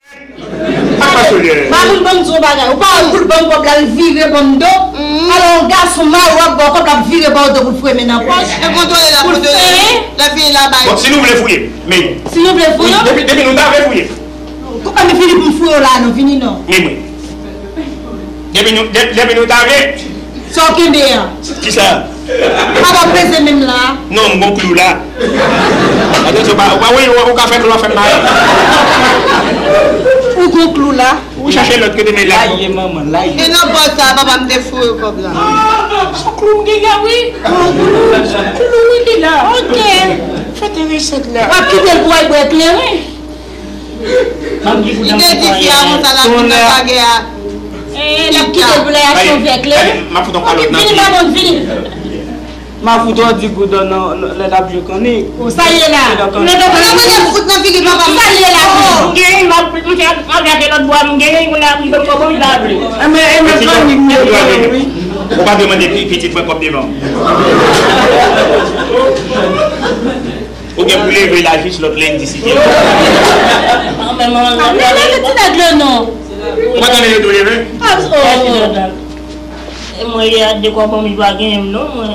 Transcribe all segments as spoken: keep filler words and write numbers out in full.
Sa k pase w yè? Mamoun, ban m di w yon bagay. Ou pa wè pou l ban m kòb la, l vire ban m do? Alò, yon gason mari w ap ba w kòb la, ap vire ba w do pou l fremen nan pòch. E kontwole l ap kontwole. Lè fini l a bay. Bon, si nou vle fouye, men. Si nou vle fouye? Depi, depi nou ta vle fouye. Kòman m vini pou m fouye w la, non, vini non. Men mwen. Depi nou, de-, depi nou ta vle. Sa w kenbe a? Kisa? Papa peze menm la. Non, m gon klou la. Atansyon, pa, ou pa wè, ou, ou ka fè klou a fè m mal. Ou gon klou la. Ou chache lòt kote men la. La ye manman, la ye. E nan pòch sa, papa m te foure kòb la. Ah, se klou m gen la, wi. Klou, klou, wi, li la. Ok. Fè te resèt la. W ap kite l pou w al bwè kleren. Li te di fi a konsa l ap vin nan bagay a. Eh, l ap kite l pou l al achte yon vè kleren. M ap fout yon kalòt nan vini, madanm, vini. M ap fout yon di goudan nan, nan, lè l ap jwe kannik. Oh, sa l ye la? Nan kannik. Sa l ye la? M gen, m ap, m ap gade lòt bò, m gen, kounye a, m ban m kòb, m pa vle. E men, e men kannik m ye, wi. Ou pa dwe mande pi-, pitit mwen kòb devan. Ou gen pou leve la jis lòt lendi si Dye vle. Ah, men manman, ah, men leve ti nèg la non. Ou pa tande yo tou leve? Ah, oh. E mwen, yè a de kòb, mwen pa gen non, mwen.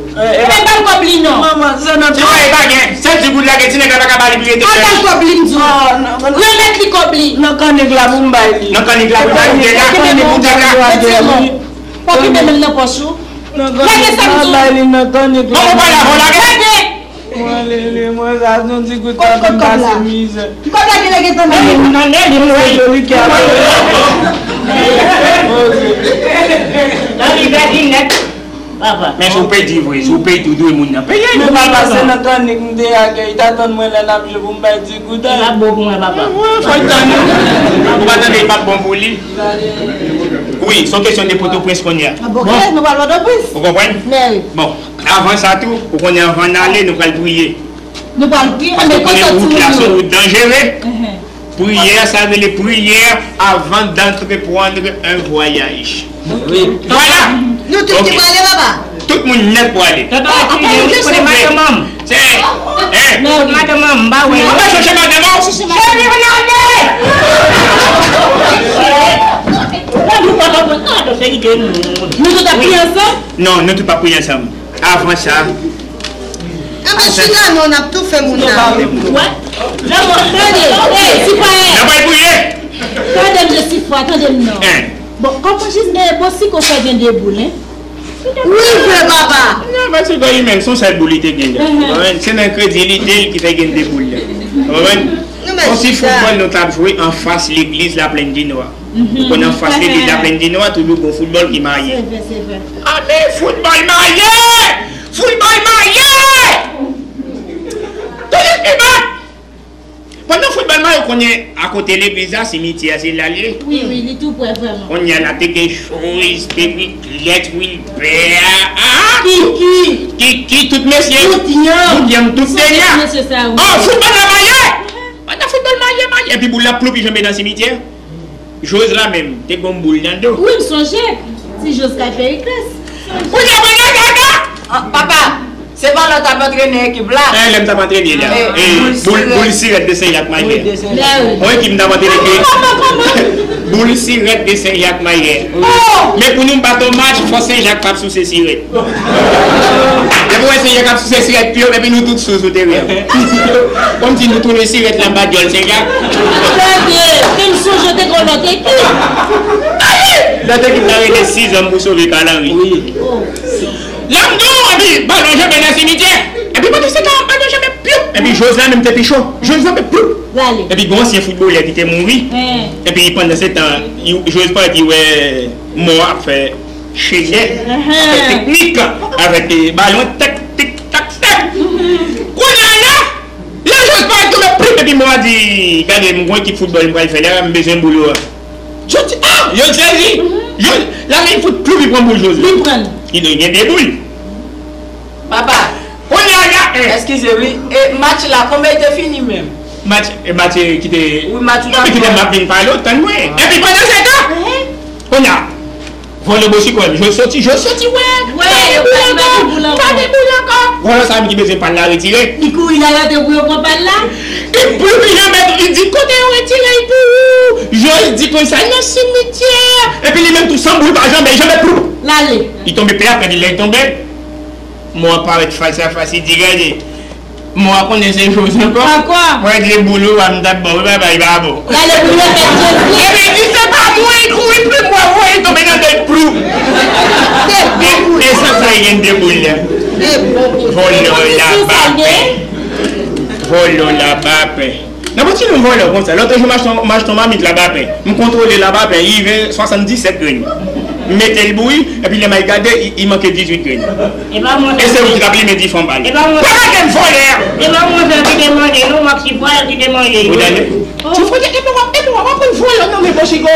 Eh, eh, ban m kòb li non. Manman, se nan ti mwen, e pa gen. Sèl ti goud la gen, ti nèg la pa ka ba li pou rete frèch. Al ban l kòb li, m di w. Ah, non, non. Remèt li kòb li. Nan kannik la pou m bay li. Nan kannik la pou m bay li, ou te la. Nan kannik la pou m bay li. Fò kite menm nan pòch ou. Lage sa m di w. Ban m pale avan, lage. Lage. Mwen lele, mwen sa, nou di kout la pou m pase mizè. Kòb la genlè gentan nan men. Nan men li, mwen. Joli kè a. Nan li pèdi nèt. Papa. Men si w pèdi vre, si w pèdi, ou dwe moun nan peye. Men papa, se nan kannik m te ak, li t atann mwen lè n ap jwe pou m bay ti goud. Li pa bon pou mwen, papa. Mwen, fò l tann. Ou pa tande, li p ap bon pou li. Wi, se yon kesyon de Pòtoprens kounye a. Ah, bon, ok, nou pral Pòtoprens. Ou konprann? Mèri. Bon. Avan sa tou, ou konnen anvan n ale, nou pral priye. Nou pral priye, paske ou konnen wout la se yon wout danjere. Priyè, sa rele prière avant d'entreprendre un voyage. Vwala. Nou tout ki prale, papa? Tout moun nèt prale. Papa, ou konnen madanm an. Se, eh. Madanm an, m pa wè. Ou pa chèche madanm an? Chèche madanm an. Nou tout ap priye ansanm? Non, nou tout pa priye ansanm. Avan sa. Anben, chita non, n ap toufe moun nan. Wè? Tande, ey, sitwayen. N ap al priye. Tande m, Jesifwa, tande m non. Bon, kòman jis gen, bon, si ko fè gen de boul, en? Wi, vre, papa. Non, paske Goyimèl, se yon sèl boul li te gen. Se nan enkredilite l ki fè gen de boul la. Ou konprann? Kòmsi foutbòl nou t ap jwe anfas legliz Laplèn di Nò. Ou konn anfas legliz Laplèn di Nò, toujou gon foutbòl ki maye. Se vre, se vre. Anben, foutbòl maye! Foutbòl maye! Tout ekip bat! Pandan foutbòl maye, ou konnen akote legliz la, simityè a, se la l ye. Wi, wi, li tou prè vrèman. Kounye a la, te gen Joris, te gen Clèt, Wilbè, ah! Kiki! Kiki, tout mesye. Bout Yanm. Bout Yanm, tout te la. Oh, foutbòl la maye! Pandan foutbòl maye, maye, epi boul la ploup, li janbe nan simityè. Jòz la menm, te gon boul nan do. Wi, m sonje. Ti Jòz kay Perikles. Kounye a, kounye a, kounye a! Ah, papa, se pa lè w t ap antrene ekip la? Eh, lè m t ap antrene la. Eh, boul, boul sirèt de Sen Jak Mayè. Wi, de Sen Jak. Yon ekip m t ap antrene ki boul sirèt de Sen Jak Mayè. Oh! Men pou nou bat yon match, fò Sen Jak p ap souse sirèt. Depi w wè Sen Jak ap souse sirèt pou yo, epi nou tout sou, sou teren an. Kòmsi nou tounen sirèt la anba dyòl Sen Jak. Tande, men m sonje te gon lòt ekip. Lòt ekip la rele Sizanm pou sove Carl Henry. Wi. Lè m di w, epi balon janbe nan simityè. Epi pandan se tan, balon janbe pyoup. Epi Jòz la menm te pi cho. Jòz la menm pyoup. Epi gon ansyen foutbolè ki te mouri. Epi pandan se tan, Jòz pati wè mò ap fè chenèt, fè teknik avèk, eh, balon, tèk, tik, tak, tèk. Kounye a la, lè Jòz parèt tonbe plip epi mò a di, gade, m gon ekip foutbòl m pral fè la, m bezwen boul ou a. Jòz di, ah! Jòz sezi. Jòz, la men fout plip, li pran boul Jòz la. Li pran l. Li gen de boul. Papa. Kounye a la, eh. Eskize, wi. E match la, konbyen te fini menm? Match, e match, eh, ki te. Wi, match ou ta. Epi kite m ap vin pale w, tann mwen. Epi pandan se tan, kounye a, Vòlè bouch li kwè m. Jwe soti, jwe soti, wè. M pa gen boul ankò. M pa gen boul ankò. Vòlè sa menm ki bezwen pal la retire. Li kouri la, l antre pou yo pran pal la. Li pran, li janbe, li di kote yo retire l pou ou. Jwe, li di konsa nan simityè. Epi li menm tou san boul pa janbe, li janbe ploup. L ale. Li tonbe pè a, epi lè li tonbe, mò a parèt fas a fas, li di gade. Mò a konnen se Jozè ankò. Ankò. Mwen di boul ou a m t ap ba w, wi, babay, pa bon. Gade pou yo fè Jezi. Epi di se pa mwen, kouri pli mwen, voye tonbe nan dèyè plou. Se bon pou e sa sa gen de boul la. Se bon pou vòlè la pa pè. Vòlè la pa pè. Nan pati nou vòlè konsa. Lòt jou m achte yon, m achte yon mamit la pa pè. M kontwole la pa pè, li rive swasanndisèt grenn. M mete l bouyi, epi lè m al gade, li, li manke dizuit grenn. E pa mwen. E se ou ki t ap limen dife anba l. E pa mwen. Pa gade m vòlè a! E pa mwen ki te manje, non, m ak Sifwayè ki te manje. Ou tande? Sifwayè, epi w ap, epi w ap aprann vòlè nan men Pòchigo.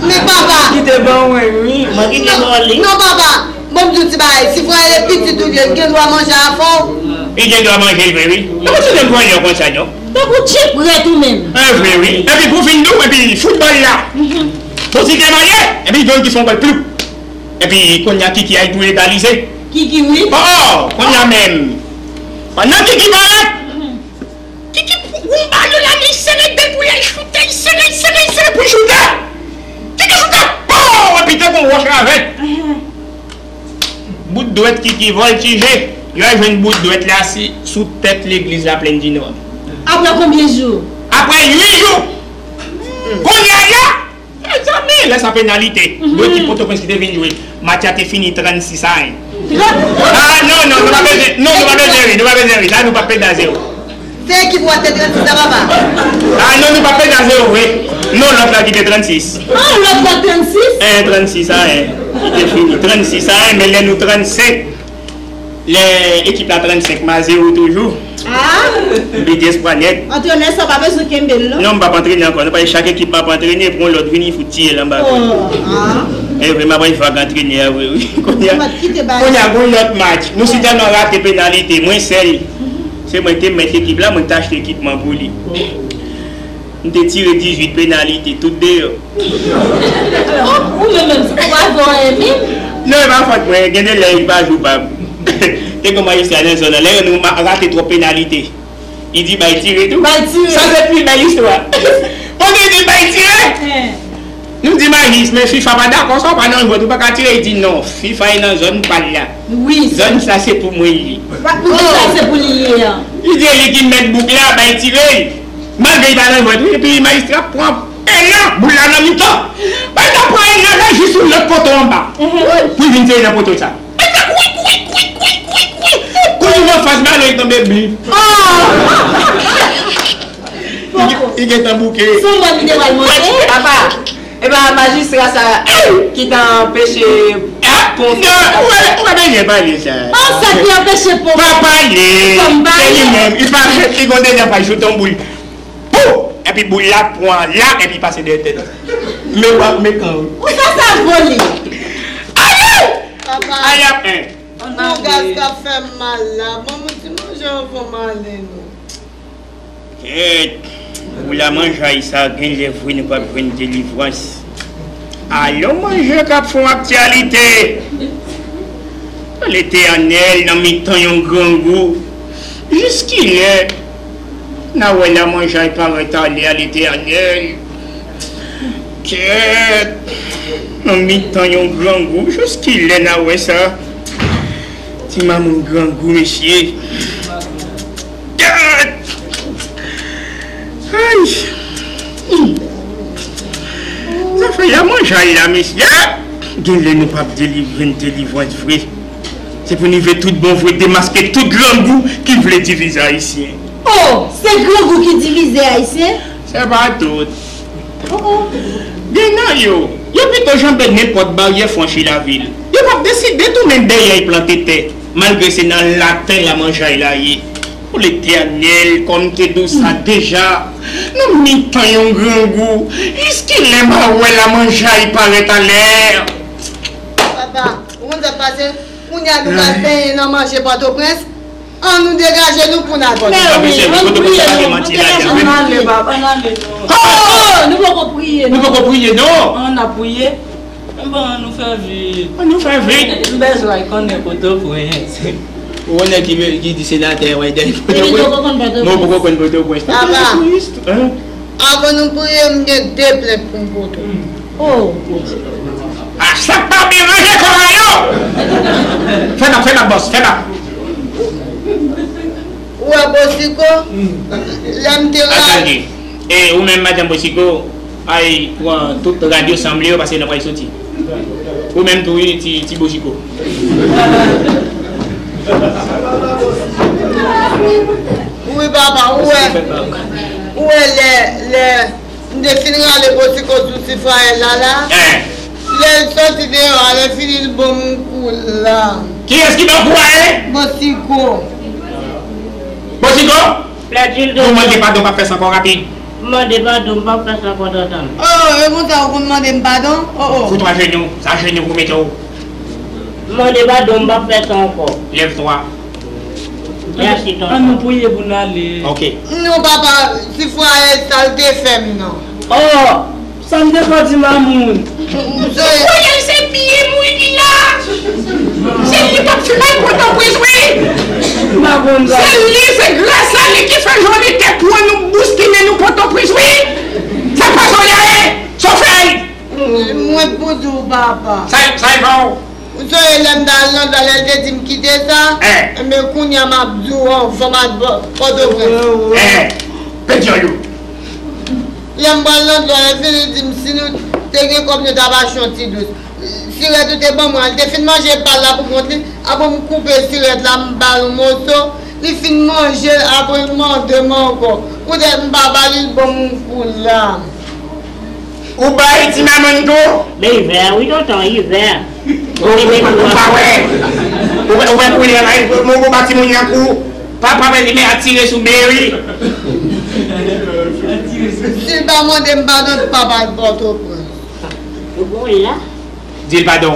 Men papa! Ki te ban mwen, wi. Mwen ki te ban li. Non, papa! Bon, m di w ti bagay, Sifwayè pitit ou ye, l gen dwa manje afè w. Li gen dwa manje l vre, wi. Nan pati nou vòlè konsa, non? Tankou tchip rèt ou menm. E vre, wi. Epi pou fin di w, epi foutbòl la. Bon, si te manje, epi jwenn ki fè yon gòl ploup. Epi kounye a Kiki al tou legalize. Kiki, wi. Oh, oh, kounye a menm. Pandan Kiki parèt, Kiki pou woumba yo la, li sere dèyè pou l al choute, li sere, li sere, li sere pou l choute. Kiki choute, pow! Epi tankou yon wòch ravèt. Bout dwèt Kiki vòltije, yo al jwenn bout dwèt la si, sou tèt legliz Laplèn di Nò. Apre konbyen jou? Apre uit jou. Kounye a la, mezanmi, lè sa penalite. De ekip Pòtoprens ki te vin jwe. Match la te fini trannsis a en. Ah, non, non, nou pa bezwen, non, nou pa bezwen ri, nou pa bezwen ri. La, nou pa pedaze yo. Se ekip ou a te trannsis la, papa? Ah, non, nou pa pedaze yo vre. Non, lòt la ki te trannsis. Ah, lòt la trannsis? En, trannsis a en. Li te fini. Trannsis a en, men lè nou trannsenk, lè ekip la trannsenk, m a zewo toujou. Ah! M pèdi espwa nèt. Antrenè sa pa bezwen kenbe l, non? Non, m p ap antrene ankò. Nou pa chak ekip m ap antrene, pou yon lòt vini, fout tiye l anba kò l. Oh, ah. E vre, m ap al vag antrenè a vre, wi. Kounye a, kounye a, gon lòt match. Nou sitèlman rate penalite, mwen sèl. Se mwen ki te mèt ekip la, mwen ki te achte ekipman pou li. M te tire dizuit penalite, tout deyò. Oh, ou menm menm, ou pa fè anyen menm? Non, e pa fòt mwen, gen de lè li pa joubab. Te gen majistra nan zòn nan, lè nou ma-, rate twòp penalite. Li di bay tire tou. Bay tire. Sa se pi bèl istwa. Pandan li di bay tire, nou di majis, men fifa pa dakò sa, w pa nan jwèt, ou pa ka tire. Li di non, fifa e nan zòn pa l la. Wi. Zòn sa se pou mwen li ye. Pou ki sa se pou li ye an? Li di e li ki mèt bouk la, bay tire. Malgre li pa nan jwèt, wi, epi majistra pran elan, boul la nan mitan. Bay la pran elan la jis sou lòt poto anba. Pou li vin tire nan poto sa. Bay la kouri, kouri, kouri, kouri, kouri, kouri. Kou li nan fas balon, li tonbe bi. Li, li gentan bouke. Son mòn li te pral manje. Papa. E pa majistra sa ki ta anpeche pon fè sa. Ou pa bezwen pale sa. Oh, sa ki anpeche pon fè sa. Pa pale. Se li menm. Li pa fèt, li gon dènye fwa, li choute yon boul. Pou! Epi boul la pran la, epi pase dèyè tèt. Men w ap men kan wi. Ou sa sa vo li. Ale! Papa. Ale ap en. Bon gaz k ap fè m mal la. Ban mwen ti manje anvan m ale non. Kèt! Pou la manjay sa, genlè vre nou p ap jwenn delivrans. Alò, manje k ap fè yon aktyalite. Letènèl, nan mitan yon grangou, jiskilè n a wè la manjay parèt alè a, Letènèl? Kèt! Nan mitan yon grangou, jiskilè n a wè sa? Ti mamoun grangou, mesye. Gad! Ay! Zafè la manjay la, mesye. Genlè nou p ap delivre n delivrans vre. Se pou n rive tout bon vre, demaske tout grangou ki vle divize Ayisyen. Oh, se grangou ki divize Ayisyen? Se pa tout. Oh, oh. Gen nan yo, yo pito janbe nenpòt baryè, franchi lavil. Yo p ap deside tounen dèyè y plante tè, malgre se nan laten la manjay la ye. O Letènèl, kòm te di w sa deja, nan mitan yon grangou, jiskilè m a wè la manjay parèt alè? Papa, ou konn sa k pase? Kounye a nou pral benyen nan manje Pòtoprens. Ann nou degaje nou pou n al. Mèsi, ann priye non, ann degaje nou. Ann ale, papa, ann ale non. Oh, nou poko priye non. Nou poko priye non. Ann ap priye. Bon, ann nou fè vit. Ann nou fè vit. M bezwen al konnen Pòtoprens. Ou wè nèg ki, ki di senatè, wè, dèyè Pòtoprens. Epi ou poko konn Pòtoprens. Mwen poko konn Pòtoprens. Papa. Pòtoprens, hein? Avan nou priye, m gen de plent pou m pote. Oh. A, sa k pa byen ranje kò a yo! Fè bak, fè bak, bòs, fè bak. Ou wè Bosiko? Lè m te ra- Atande. E ou menm, madanm Bosiko, ay pran tout rad yo, sanble yo, paske n ap pral soti. Ou menm tou, wi, ti, ti Bosiko. Wi, papa, ou wè, ou wè lè, lè m te fin rale Bosiko sou ti frayèl la, la. Lè l soti deyò a, lè fini l ban m kou la. Kiyès ki ba w kou a, hein? Bosiko. Bosiko? Lè di l. Nou mande padon, p ap fè sa ankò, rapid. Mande padon, m p ap fè sa ankò, tantan. Oh, e konsa ou konn mande m padon? Oh, oh. Fout w ajenou, se ajenou pou mete w. Mande padon, m p ap fè sa ankò. Lève-toi. Mèsi, tonton. Ann nou priye pou n ale. Ok. Non, papa, ti frayèl sa l te fè m nan. Oh! Sa m te fè w di mamoun? Voyèl se pye mwen li la. Se li k ap fè mal Pòtoprens, wi. M pa konn sa. Se li, se gras a li ki fè jodi tè pran nou, bouskile nou Pòtoprens, wi. Sa pa jodi a, hein? Sa w fè l? Mwen pou di w, papa. Sa, sa e fè w? Ou sonje lè m t al nan dwal, lè l te di m kite sa? Enben, kounye a m ap di w anvan m al Pò-, Pòtoprens. Pèdi yo. Lè m pral nan dwal, lè l fini di m si nou te gen kòb, nou t ap achte yon ti dous. Sirèt ou te ban mwen an, li te fin manje pa l la pou kont li. Apre m koupe sirèt la, m ba l yon moso. Li fin manje l, apre l mande m ankò. Poutèt m pa ba li, l ban m yon kou la. Ou bay ti mamoun tou? Men ivè, wi, tonton, ivè. Ou, ou, ou pa wè? Ou wè, ou wè kounye a la, mwen, ou ba timoun nan kou. Papa, men li men atire sou Meri. Si l pa mande m padon, l pa pral Pòtoprens. Ou bon la? Di l padon.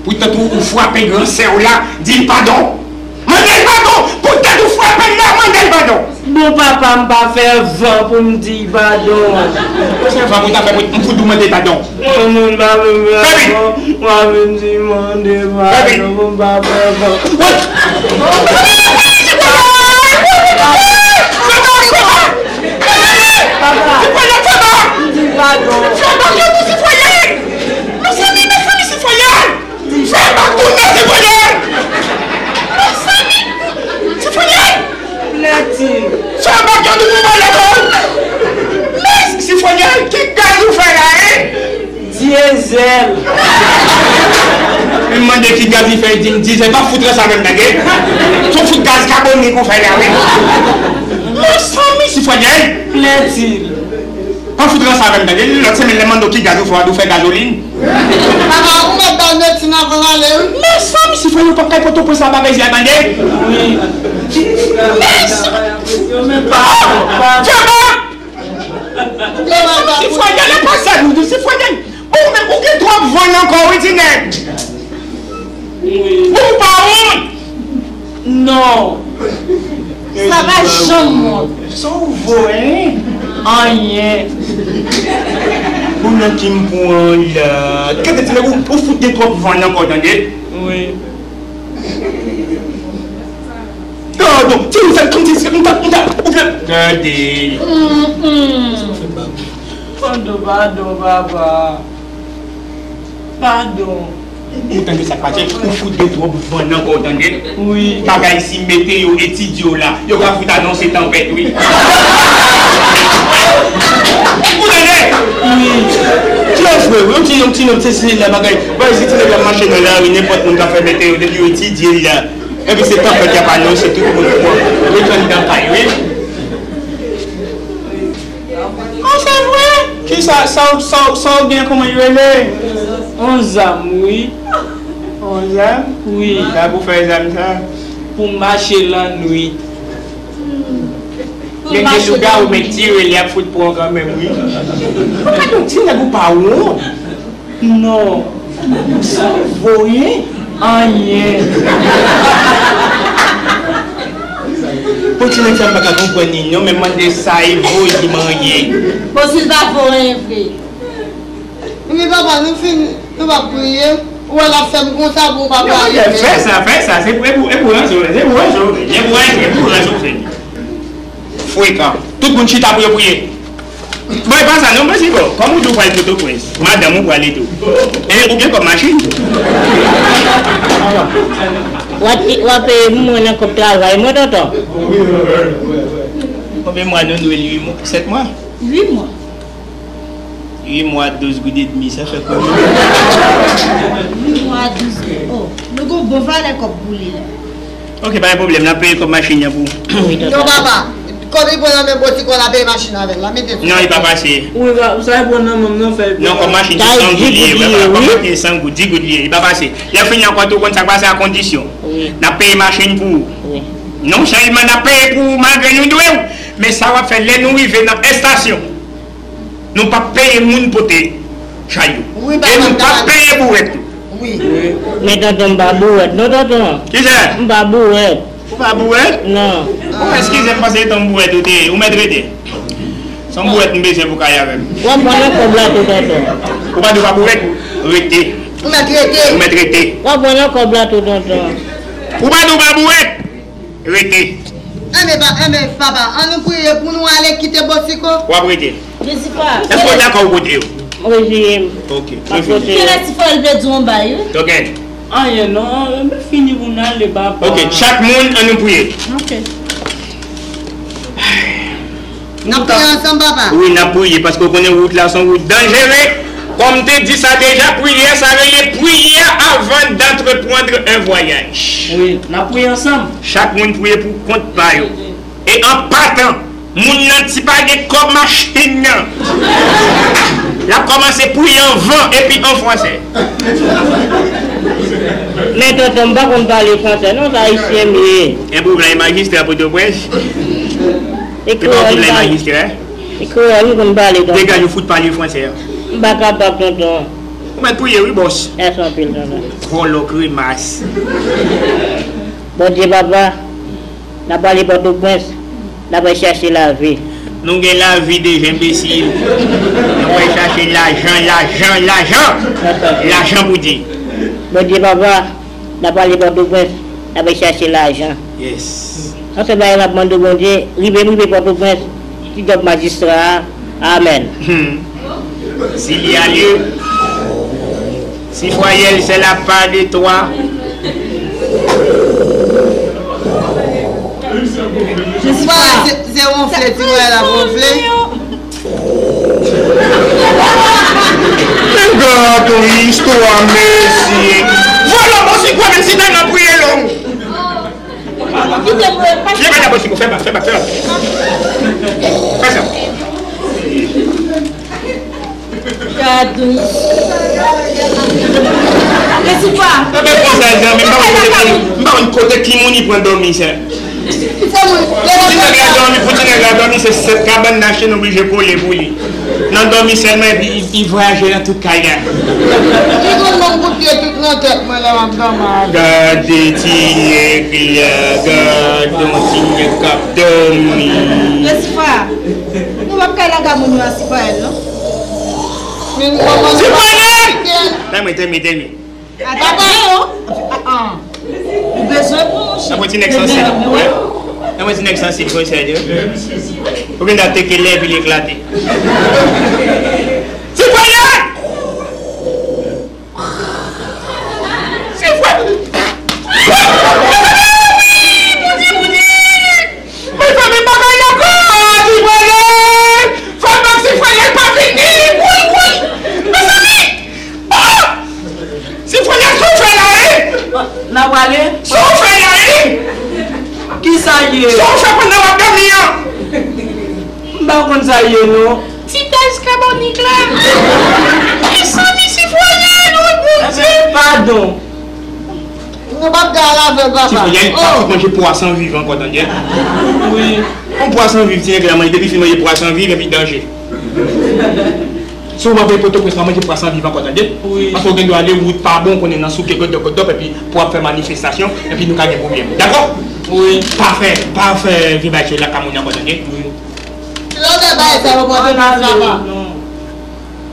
Poutèt ou, ou frape gran sè w la, di l padon. Mande l padon. Poutèt ou frape l la, mande l padon. Bon, papa, m pa fè van pou m di l padon. Ou fè van pou ta fè, m fout ou mande l padon. Moun pa menm fè van, w ap vin di mande padon, m pa fè van. Papa, m di padon. Mezanmi, mezanmi, Sifwayèl! Fè bak tounen, Sifwayèl! Mezanmi! Sifwayèl! Plenti. Fè bak yo, nou pou pale, non! Men, Sifwayèl, ki gaz ou fè la, hein? Dyezèl. M mande ki gaz li fè, li di m dyezèl. Pa fout ranse avè m, tande? Se yon fout gaz kabonik ou fè la, wi. Mezanmi, Sifwayèl! Plenti. Pa fout ranse avè m, tande. Lòt semèn, lè m mande w ki gaz ou fè, w a di w fè gazolin. Papa, ou mèt ba n ti nan pran ale, wi. Mezanmi, Sifwayèl, ou p ap kay Pòtoprens la, bagay sa, tande. Wi. Mezanmi. Fè bak! Sifwayèl, e pa sa nou di, Sifwayèl. Ou menm, ou gen twòp van nan kò w, wi, ti nèg. Wi. Ou pa wont? Non. Sa pa janm wont. Sa w voye? Anyen. Ou nan ki m pran la? Gade ti nèg, ou, ou fout gen twòp van nan kò w, tande? Wi. Gadon, ti moun sa, kòmsi m ta, m ta, ou vle. Gade. Padon, padon, papa. Padon. Ou tande sa k pase? Ou fout gen twòp van nan kò w, tande? Wi. Bagay si meteo etidye w la, yo ka fout anonse tanpèt, wi. Ou tande? Wi. Ti nèg vre, wi, yon ti, yon ti nonm, se, se la bagay. Bagay, si ti nèg la mache nan lari, nenpòt moun ka fè meteo, depi yo etidye l la. Epi se tanpèt y ap anonse, tout moun pran, ret anndan kay, wi. An, se vre? Kisa, sa, sa, sa w gen, kòman l rele? On zam, wi. On zam? Wi. Sa pou fè zam sa? Pou mache lannwit. Gen de lougawou, men tire li ap fout pran kanmenm, wi. Ou pa t yon ti nèg, ou pa wont? Non. Sa w voye? Anyen. Bon, ti nèg sa, m pa ka konprann li, non, men m mande sa, e voye di m anyen. Bon, si l pa voye anyen vre. Ebyen, papa, nou fin, Nou p ap priye. Ou wè l ap fè m konsa pou ou pa priye. Fè sa, fè sa. Se pou, e pou, e pou ranse w, se pou ranse w, e pou ranse, e pou ranse w fè. Frekan. Tout moun chita pou yo priye. Bon, e pa sa non, mwen si bon. Kòm ou di w pral Pòtoprens, madanm ou pral etou. E ou gen kòb machin? W ap, w ap peye pou mwen nan kòb travay mwen, tonton. Konbyen mwa nou dwe l? Uit mwa, sèt mwa? Uit mwa. Uit mwa, douz goud edmi, sa fè konbyen? Uit mwa, douz goud. Oh, nou gon bon valè kòb pou li la. Ok, pa gen pwoblèm, n ap peye kòb machin nan pou ou. Non, papa. Kòb li pran nan men Bòsikò, n ap peye machin avè l la. Mete sou. Non, li pa pase. Wi, sa e pran nan men m nan fè. Non, kòb machin se san goud li ye, papa. Kòb machin se san goud, di goud li ye, li pa pase. Lè fini ankò tou, ou konn sa k pase a kondisyon. Wi. N ap peye machin pou ou. Wi. Non sèlman n ap peye pou ou malgre nou dwe w, men sa w ap fè lè nou rive nan estasyon. Nou p ap peye moun pote chay yo. E nou p ap peye bourèt tou. Men tonton, m pa bourèt non, tonton. Kisa? M pa bourèt. Ou pa bourèt? Non. Ou eskize m, paske etan bourèt ou te ye, ou mèt rete. Se yon bourèt m bezwen pou k ale avè m. W ap pran nan kòb la tou, tonton. Ou pa di w pa bourèt? Rete. Ou mèt rete. Ou mèt rete. W ap pran nan kòb la tou, tonton. Ou pa di w pa bourèt? Rete. Enben, pa, enben, papa, an nou priye pou nou ale kite Bòsikò. W ap rete. Lisifa. Èske w dakò ou pote yo? Mwen reziye m. Ok. M ap pote yo. Lisifa, l vle di yon bay, wi. Ok. Anyen non, men fini pou n ale, papa. Ok, chak moun, an nou priye. Ok. N ap priye ansanm, papa. Wi, n ap priye, paske w konnen wout la se yon wout danjere. Kòm m te di sa deja, priyè sa rele prière avant d'entreprendre un voyage. Wi, n ap priye ansanm. Chak moun priye pou kont pa yo. E an patan, moun nan ti pa gen kòb machin nan. L ap kòmanse priye an van epi an fransè. Men tonton, m pa konn pale fransè non, se ayisyen m ye. Enben w vle al majistra Pòtoprens? Se pa w ki vle al majistra? E kreyòl m konn pale, tonton. Degaje w fout pale fransè. M pa kapab, tonton. Ou mèt priye wi, bòs. Mèsi anpil, tonton. Vòlò kremas. Bondye papa, n ap ale Pòtoprens, n ap al chache lavi. Nou gen lavi deja, enbesil. Nou pral chache lajan, lajan, lajan. Lajan pou di. Bondye papa, n ap ale Pòtoprens, n ap al chache lajan. Yes. Yon sèl bagay m ap mande w, Bondye, rive m rive Pòtoprens, ti djòb majistra a. Amèn. Hmm. S'il y a lieu, si fwayèl se la pa de twa. Jezi pa. Se, se wonfle, ti fwayèl ap wonfle. Men gad yon istwa, mesye. Vòlò, bon, si kwa, menm si nan priye long. Kite mwen, pa. Leve la, bon, si kwa, fè bak, fè bak, fè bak. Fè sa. Gad. Lisifa. Sa fè konsa, zanmi, m pa konn kote ki, m pa konn kote ki moun li pran dòmi, sa. Pou ti nèg la dòmi, pou ti nèg la dòmi, se sèt kabann n achte, nou blije kole pou li. Nan dòmi sèlman, epi li, li vwayaje nan tout kay la. Li konn ban m kout pye tout nan tèt mwen lè m ap dòmi. Gade ti nèg la, gade yon ti nèg k ap dòmi. Lisifa, nou p ap kay laga moun yo a Sifayèl, non? Sifayèl! Tèmwe, tèmwe, tèmwe. Atande, yo. Ah, ah. Ou bezwen pou mouche. Nan pwen ti nèg sansib, wi. Nan pwen ti nèg sansib, konsa, yo. Ou gen dwa teke lè epi li eklate. Sifayèl! Sifayèl! Mezanmi, bagay la gòd, Sifayèl! Fò m ban Sifayèl pa vini! Woy, woy! Mezanmi! Oh! Sifayèl, sa w fè la, wi? N a prale? Sa w fè la, wi? Kisa ye? Sa w fè pandan w ap dòmi an? M pa konn sa ye, non. Ti tèz kabonik la. Mezanmi, Sifayèl, woy, Bondye! Padon. Nou p ap gade avè l, papa. Ti fò, y a, pa fouti manje pwason viv ankò, tande. Wi. Yon pwason viv, ti nèg la manje, depi fin manje pwason viv, epi danje. Si w pa voye Pòtoprens, pa manje pwason viv ankò, tande. Wi. Paske w gen dwa ale, wout pa bon, konnen nan souke, gòdòp, gòdòp, epi pou w ap fè manifestasyon, epi nou ka gen pwoblèm. Dakò? Wi. Pa fè, pa fè vye bagay lakay moun ankò, tande. Wi. Kilè w fè bagay sa yo, pòtoprens, papa? Non.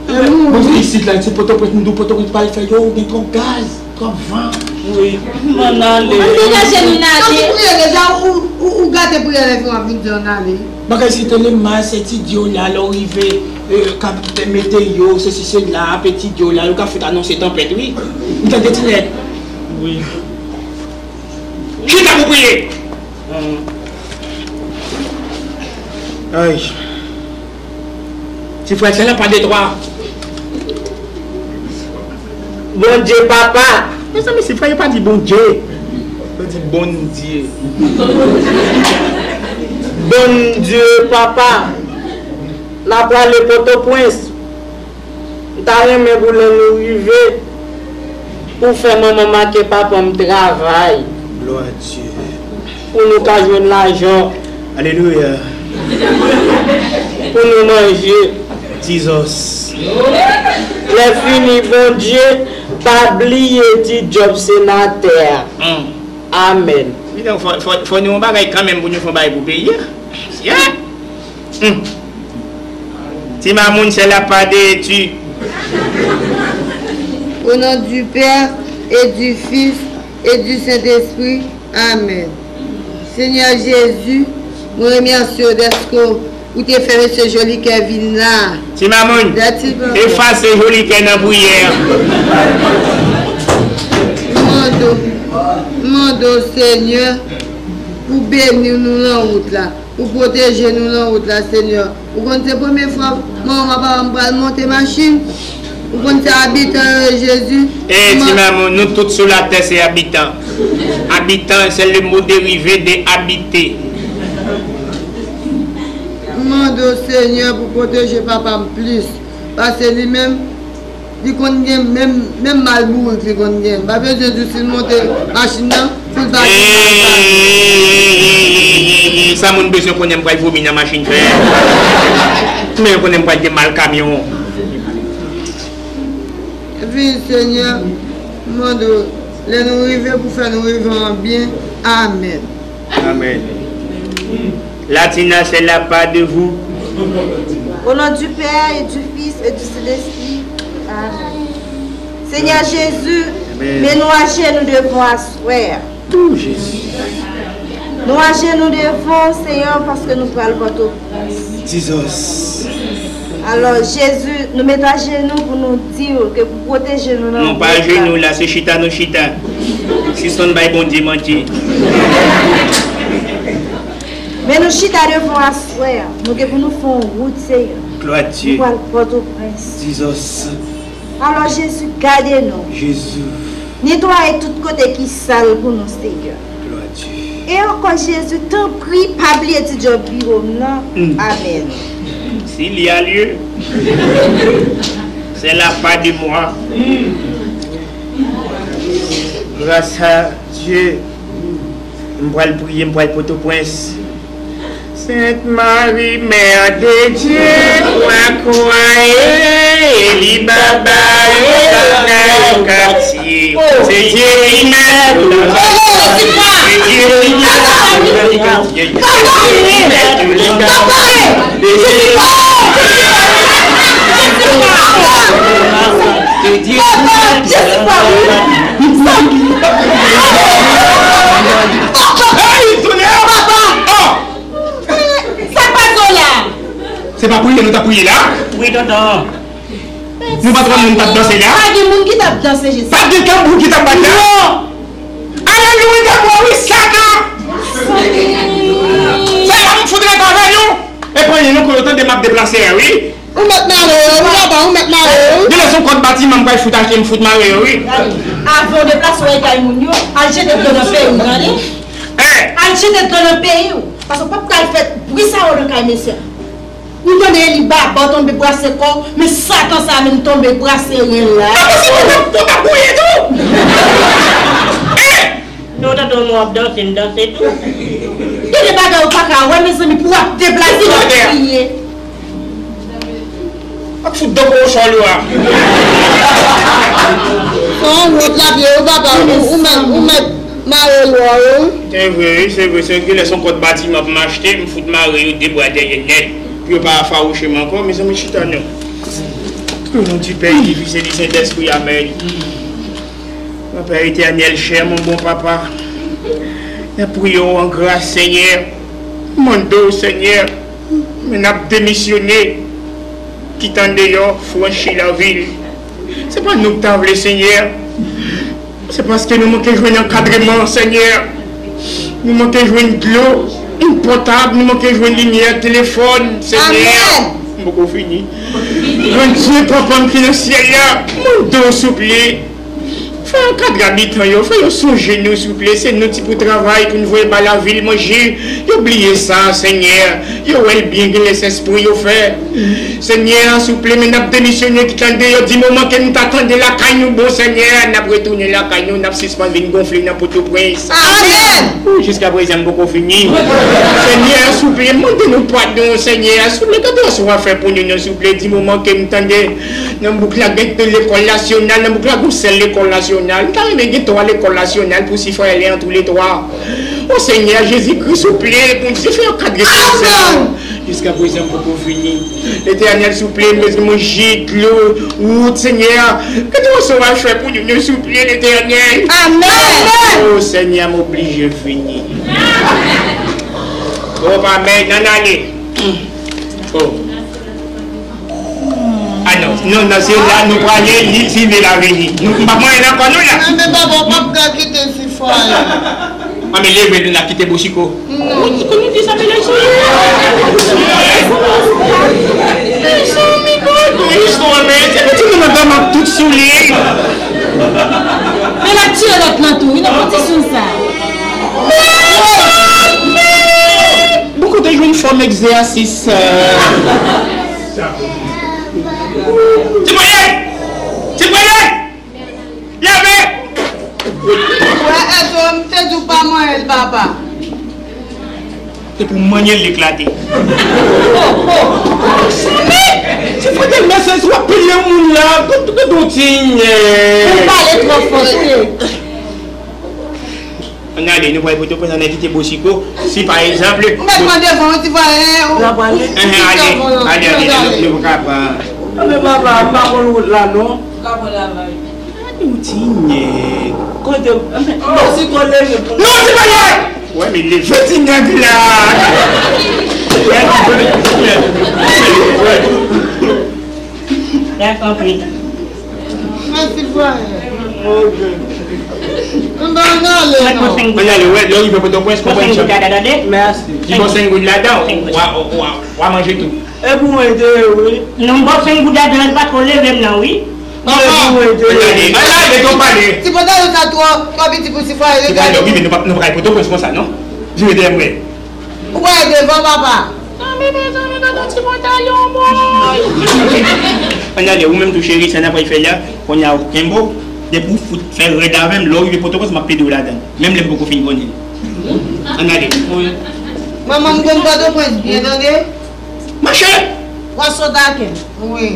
Mwen vin isit la, se Pòtoprens, m di w Pòtoprens pral fè yo, gen twòp gaz, twòp van. Wi, m ann ale. Ann degaje nou n ale. Tanpri, priyè deja, ou, ou, ou gate priyè lè fè w ap vin di ann ale. Bagay se tele mal, se etidye w la, lè w rive, eh, k ap mete yo, sesi sela, ap etidye w la, yo ka fout anonse tanpèt, wi. M tande ti nèg. Wi. Chita pou priye. Ay. Ti frè, se la pa de twa. Bondye papa. Mezanmi, ti frè, yo pa di Bondye. Yo di Bondye. Bondye papa. N a prale Pòtoprens. M ta renmen pou lè nou rive, pou fè manman m ak papa m travay. Glwa a Dye. Pou nou ka jwenn lajan. Alelouya. Pou nou manje. Jesus. Lè fini, Bondye, pa bliye ti djòb senatè a. Mm. Amèn. Wi, donk, fò, fò, fò nou yon bagay kanmenm pou nou fè yon bagay pou peyi a. Yeah. Hmm. Ti mamoun, c'est la part de tu. Au nom du Père et du Fils et du Saint-Esprit. Amen. Senyè Jezi, mwen remèsye w dèske ou te fè mesye Jolikè vin la. Ti mamoun, efase Jolikè nan priyè. Mande w, mande w, Senyè, pou beni nou nan wout la. Ou pwoteje nou nan wout la, Senyè. Ou konn se premye fwa manman m ak papa m pral monte machin. Ou konn se abitan yo ye, Jezi. E, ti mamoun, nou tout sou latè se abitan. Abitan, c'est le mot dérivé de habiter. M mande w, Senyè, pou pwoteje papa m plis. Pase li menm, Li konn gen menm, menm mal bourik li konn gen. M pa bezwen di w si l monte machin nan, pou l pa gen mal bourik. Sa moun bezwen konnen m pral vomi nan machin frè. Men yo konnen m pral gen mal kamyon. Vini, Senyè, m mande w, lè nou rive, pou fè nou rive an byen. Amèn. Amen. Latina, c'est la part de vous. Au nom du Père et du Fils et du Saint-Esprit. Amen. Senyè Jezi, men nou ajenou devan w aswè a. Oh, Jezi. Nou ajenou devan w, Senyè, paske nou pral Pòtoprens. Jesus. Alò, Jezi, nou met ajenou pou nou di w ke pou pwoteje nou nan wout la. Nou pa ajenou la, se chita nou chita. Si se yon bay Bondye manti. Men nou chita devan w aswè a. Nou gen pou nou fè yon wout, Senyè. Glwa a Dye. Nou pral Pòtoprens. Jesus. Alò, Jezi, gade nou. Jezi. Netwaye tout kote ki sal pou nou, Senyè. Glwa a Dye. E ankò, Jezi, tanpri, pa bliye ti djòb biwo m nan. Mm. Amèn. S'il y a lieu, c'est la part de moi. Gras a Dye, m pral priye, m pral Pòtoprens. Sainte Marie, Mère de Dieu, ma croix et li baba yo lakay yo katye. Se Dye li menm. Se Dye li menm. Se Dye li menm. Hey, Tonnerre! Papa! Oh! Sa k pase w la? Se pa priye nou t ap priye la? Wi, tonton. Nou pa t wè moun t ap danse la? Pa gen moun ki t ap danse, Jezi. Pa t gen kè moun ki t ap bat la? Non. Alelouya, glwa, wi, saka! Se la m fout ret avè nou. E pran yon nou kono tande m ap deplase a, wi. Ou mèt mare yo, wi, papa, ou mèt mare yo, wi. Gen lè se yon kòd batiman m pral fout achte, m fout mare yo, wi. Avan w deplase w al kay moun yo, al jete dlo nan peyi w, tande? Al jete dlo nan peyi w. Paske w p ap ka al fè bri sa yo nan kay mesye. Ou tande li baba w tonbe brase kò w, men Satan sa menm tonbe brase ren la. Apa se mwen k ap, k ap gouye tou? Hein? Non, tande w ap danse, m danse tou. Gen de bagay ou pa ka wè, mezanmi, pou w ap deplase, w ap kriye. Ap fout dan kochon yo a. Se yon wont l ap ye wi papa, ou, ou mèt, ou mèt mare lwa yo wi. Se vre wi, se vre, se vre, gen lè se yon kòd batiman pou m achte, m fout mare yo de bwa dèyè nèt, pou yo pa fawouche m ankò, mezanmi chita non. Au nom du Père, du Fils et du Saint-Esprit, amèn. Mon Père éternel, chè, mon bon papa, n ap priye w an gras, Senyè. Mande w, Senyè, men n ap demisyone, kite andeyò, franchi lavil. Se pa nou k ta vle, Senyè. Se paske nou manke jwenn ankadreman, Senyè. Nou manke jwenn dlo potab, nou manke jwenn limyè, telefòn, Senyè. Amèn. M poko fini. Bondye, papa m ki nan syèl la, mande w, souple, fè ankadre abitan yo, fè yo sonje nou, souple. Se nou ki pou travay pou n voye ba lavil manje. Yo bliye sa, Senyè. Yo wè l byen, gen lè se espre yo fè. Senyè, souple, men n ap demisyone, kite andeyò, di moman ke n ta tande lakay nou bon, Senyè, n ap retounen lakay nou, n ap sispann vin gonfle nan Potoprens. Amèn. Ou, jiskaprezan, m poko fini. Senyè, souple, mande nou padon, Senyè, souple, gade sa w ap fè pou nou, non, souple, di moman ke m tande nan bouk la gen de lekòl nasyonal, nan bouk la gen yon sèl lekòl nasyonal. M ta renmen gen twa lekòl nasyonal pou Sifrayèl an tou le twa. O Senyè Jezikri, souple, Bondye, fè ankadre sèl. Jiskaprezan, m poko fini. Letènèl, souple, m bezwen manje, dlo, wout, Senyè. Gade sa w ap fè pou nou, non, souple, Letènèl. Amèn. O Senyè, m oblije fini. O, amèn, ann ale. O. A non, non, non, se la nou prale, li, si li la vini. Nou, m pa manyen ankò nou la. Enben, papa, w p ap ka kite Sifrayèl. A, men leve nou n ap kite Bosiko. Non. Ou di, konnen di sa, men lè sou li. Mezanmi, gade istwa, men se piti moun nan m ap tout sou li. Men l ap tire lòt lan tou, wi, nan kondisyon sa. Mezanmi! Bon, kote jwenn fòm egzèsis, euh. Ti premye! Ti premye! Leve! Wè, Èdo, m te di w pa manyen l, papa. Se pou manyen l eklate. Ti fwa tèlman sèz, w ap pile yon moun la, tout, tout, tout, tout, eh. Ou pale twò fò, tande. Ann ale, nou pral Pòtoprens, ann evite Bosiko. Si pa egzanp. Ou mèt pran devan, wi, ti vwayen, ou. Anhan, ale, ale, ale, nou, nou ka pran. Anben, papa, m pa konn wout la, non. Ou ka pran lavaj. Ou ti nèg. Kote, anben, Bosiko leve pou nou. Non, ti vwayen! Wè, men leve ti nèg la. Dakò, anpil. Mèsi, frè. Ok. Ann ale, non. Ann ale, wè, lè w rive Pòtoprens, konprann sa. Mèsi. Li ba w senk goud ladan, w a, w a, w a manje tou. E pou mwen, te, wi. Non, m ba w senk goud ladan, l pa twò leve m nan, wi. Ann ale, ann ale, ann ale, nou pale. Ti pantalon sa twò, twò piti pou ti frè, regade. Ti pantalon, wi, men nou pa, nou pa kay Pòtoprens konsa, non. Vire dèyè mwen. Ou pral devan, papa. Nan, men mezanmi, gade yon ti pantalon, boy. Ann ale, ou menm tou, cheri, sa n ap pral fè la, kounye a, ou kenbe w, depi w fout fè rèd avè m, lè w rive Pòtoprens, m ap pede w ladan l. Menm lè m poko fin konnen l. Ann ale. Manman, m konn Pòtoprens byen, tande. Mache! Pwason taken. Wi.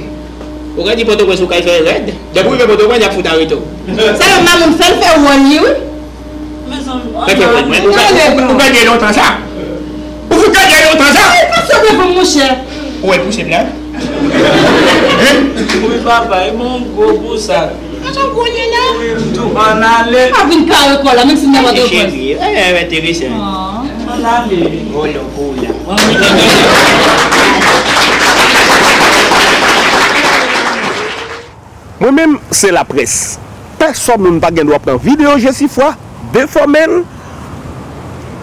Ou ka di Pòtoprens ou kay fè rèd. Depi w rive Pòtoprens, y ap fout arete w. Sa yo, manman m fè l fè wòl li, wi. Mezanmi, ou pèdi lontan sa. Ou fout pèdi lontan sa. Ay, pase devan, monchè. Ou wè pouse blag? Wi, papa, e bon gwo bousak. Mwen son gwo nènè. Wi, m tou ann ale. Pa vin kare kò la, menm si m nan Pòtoprens. Cheri, eh, enteresan. Ann ale. Vòlò pou w la. Mwen menm, se laprès. Pèsòn moun pa gen dwa pran videyo Jesifwa, defòme l,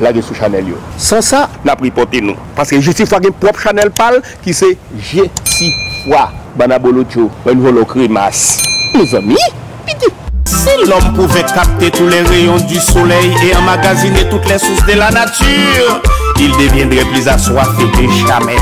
lage sou chanèl yo. San sa, n ap ripòte nou. Paske Jesifwa gen pwòp chanèl pa l ki se Jesifwa. Bann abolotcho, bann vòlò kremas. Mezanmi, piti. Si l'homme pouvait capter tous les rayons du soleil et emmagasiner toutes les sources de la nature, il deviendrait plus assoiffé que jamais.